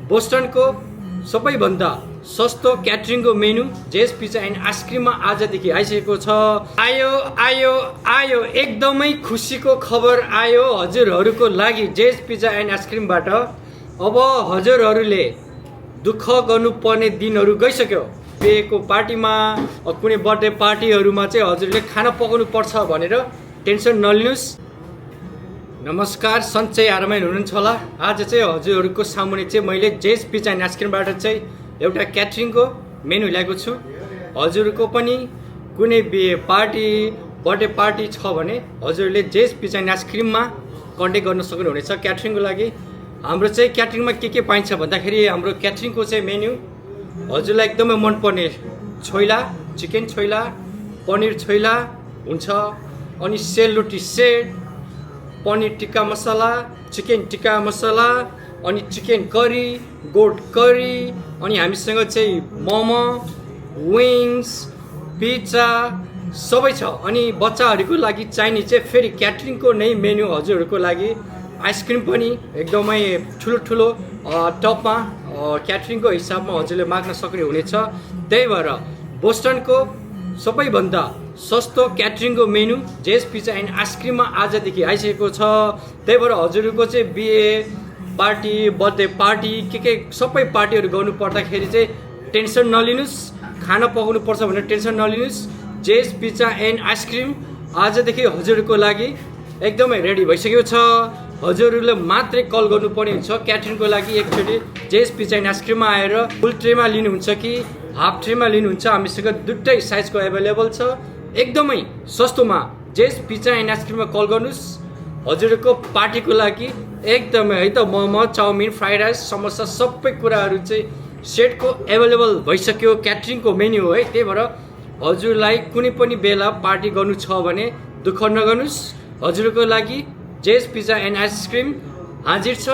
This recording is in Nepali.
बोस्टनको सबैभन्दा सस्तो क्याटरिङको मेनु जेस पिज्जा एन्ड आइसक्रिममा आजदेखि आइसकेको छ। आयो आयो आयो एकदमै खुसीको खबर आयो हजुरहरूको लागि जेस पिज्जा एन्ड आइसक्रिमबाट। अब हजुरहरूले दुःख गर्नुपर्ने दिनहरू गइसक्यो। बिहेको पार्टीमा कुनै बर्थडे पार्टीहरूमा चाहिँ हजुरले खाना पकाउनु पर्छ भनेर टेन्सन नलिनुहोस्। नमस्कार, सन्चै आरामै हुनुहुन्छ होला। आज चाहिँ हजुरहरूको सामुने चाहिँ मैले जेस पिज्जा एन्ड आइसक्रिमबाट चाहिँ एउटा क्याटरिङको मेनु ल्याएको छु। हजुरको पनि कुनै बिहे पार्टी बर्थडे पार्टी छ भने हजुरले जेस पिज्जा एन्ड आइसक्रिममा कन्ट्याक्ट गर्न सक्नुहुनेछ क्याटरिङको लागि। हाम्रो चाहिँ क्याटरिङमा के पाइन्छ भन्दाखेरि हाम्रो क्याटरिङको चाहिँ मेन्यु हजुरलाई एकदमै मनपर्ने छोइला, चिकन छोइला, पनिर छोइला हुन्छ, अनि सेलरोटी सेट, पनिर टिक्का मसला, चिकन टिक्का मसला, अनि चिकन करी, गोट करी, अनि हामीसँग चाहिँ मोमो, विङ्स, पिज्जा सबै छ। अनि बच्चाहरूको लागि चाहिने चाहिँ फेरि क्याटरिङको नै मेन्यु हजुरहरूको लागि आइसक्रिम पनि एकदमै ठुलो टपमा क्याटरिङको हिसाबमा हजुरले माग्न सक्ने हुनेछ। त्यही भएर बोस्टनको सबैभन्दा सस्तो क्याटरिङको मेनु जेस पिज्जा एन्ड आइसक्रिममा आजदेखि आइसकेको छ। त्यही भएर हजुरहरूको चाहिँ बिहे पार्टी बर्थडे पार्टी के सबै पार्टीहरू गर्नु पर्दाखेरि चाहिँ टेन्सन नलिनुहोस्। खाना पकाउनु पर्छ भनेर टेन्सन नलिनुहोस्। जेस पिज्जा एन्ड आइसक्रिम आजदेखि हजुरहरूको लागि एकदमै रेडी भइसकेको छ। हजुरहरूले मात्रै कल गर्नुपर्ने हुन्छ क्याटरिङको लागि। एकचोटि जेस पिज्जा एन्ड आइसक्रिममा आएर फुल ट्रेमा लिनुहुन्छ कि हाफ ट्रेमा लिनुहुन्छ, हामीसँग दुइटै साइजको एभाइलेबल छ। एकदमै सस्तोमा जेस पिज्जा एन्ड आइसक्रिममा कल गर्नुहोस्। हजुरहरूको पार्टीको लागि एकदमै है त momo, chowmein, fried rice, samosa सबै कुराहरू चाहिँ सेटको एभाइलेबल भइसक्यो। क्याटरिङको मेन्यु हो है। त्यही भएर हजुरलाई कुनै पनि बेला पार्टी गर्नु छ भने दुःख नगर्नुहोस्। हजुरहरूको लागि जेस पिज्जा एन्ड आइसक्रिम हाजिर छ।